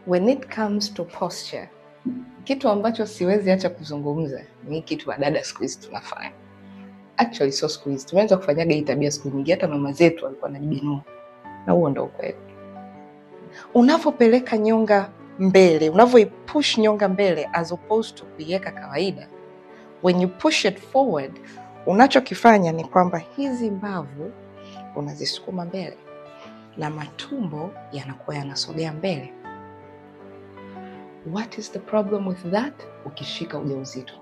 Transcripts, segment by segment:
When it comes to posture, kitu ambacho siwezi acha kuzungumza ni kitu wadada siku hizi tunafanya. Actually sio siku hizi, tumeanza kufanyaga hii tabia siku nyingi, hata mama zetu walikuwa wanajibinua, na huo ndo ukweli. Unavyopeleka nyonga mbele, unavyoipush nyonga mbele as opposed to kuiweka kawaida, when you push it forward, unachokifanya ni kwamba hizi mbavu unazisukuma mbele na matumbo yanakuwa yanasogea mbele. What is the problem with that? Ukishika ujauzito,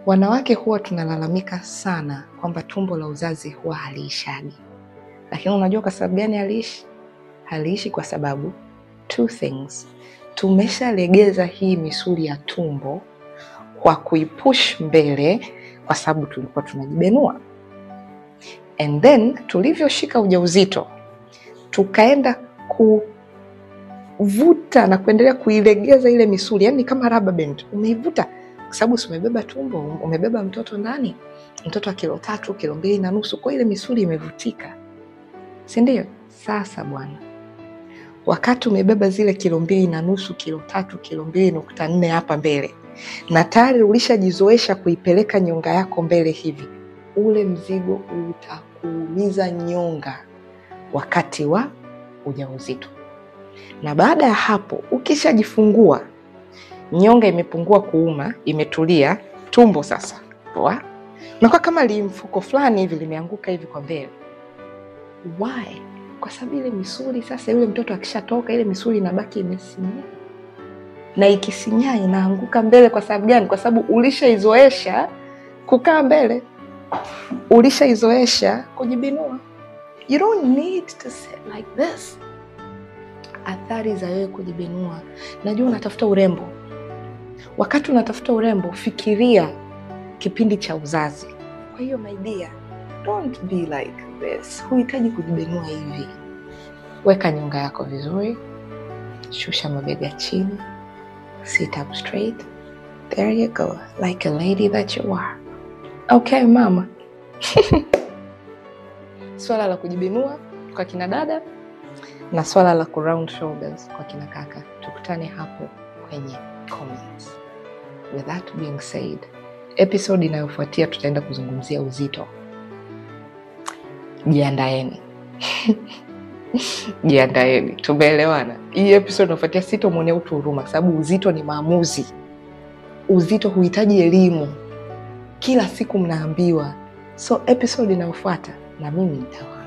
wanawake huwa tunalalamika sana kwamba tumbo la uzazi huwa haliishagi, lakini unajua kwa sababu gani haliishi? Haliishi kwa sababu two things. Tumeshalegeza hii misuli ya tumbo kwa kuipush mbele, kwa sababu tulikuwa tunajibenua, and then tulivyoshika ujauzito tukaenda kuvuta na kuendelea kuilegeza ile misuli, yani kama rubber band umeivuta, kwa sababu si umebeba tumbo, umebeba mtoto ndani, mtoto wa kilo 3, kilo 2.5, kwa ile misuli imevutika, si ndio? Sasa bwana, wakati umebeba zile kilo 2.5, kilo 3, kilo 2.4 hapa mbele, na tayari ulishajizoesha kuipeleka nyonga yako mbele hivi, ule mzigo utakuumiza nyonga wakati wa ujauzito. Na baada ya hapo ukishajifungua, nyonga imepungua kuuma, imetulia, tumbo sasa poa, nakuwa kama limfuko fulani hivi limeanguka hivi kwa mbele. Why? Kwa sababu ile misuli sasa, yule mtoto akishatoka, ile misuli inabaki imesinyaa, na ikisinyaa inaanguka mbele. Kwa sababu gani? Kwa sababu ulishaizoesha kukaa mbele, ulishaizoesha kujibinua. You don't need to sit like this. Athari za wewe kujibinua. Najua unatafuta urembo. Wakati unatafuta urembo, fikiria kipindi cha uzazi. Kwa hiyo my dear, don't be like this. Huhitaji kujibinua hivi. Weka nyonga yako vizuri, shusha mabega chini, sit up straight. There you go, like a lady that you are. Okay mama. Swala la kujibinua kwa kina dada na swala la ku round shoulders kwa kina kaka, tukutane hapo kwenye comments. With that being said, episode inayofuatia tutaenda kuzungumzia uzito. Jiandaeni. Jiandaeni, tumeelewana. Hii episode inayofuatia sitomwonea utu huruma, sababu uzito ni maamuzi. Uzito huhitaji elimu, kila siku mnaambiwa. So episode inayofuata na mimi nitawaambia.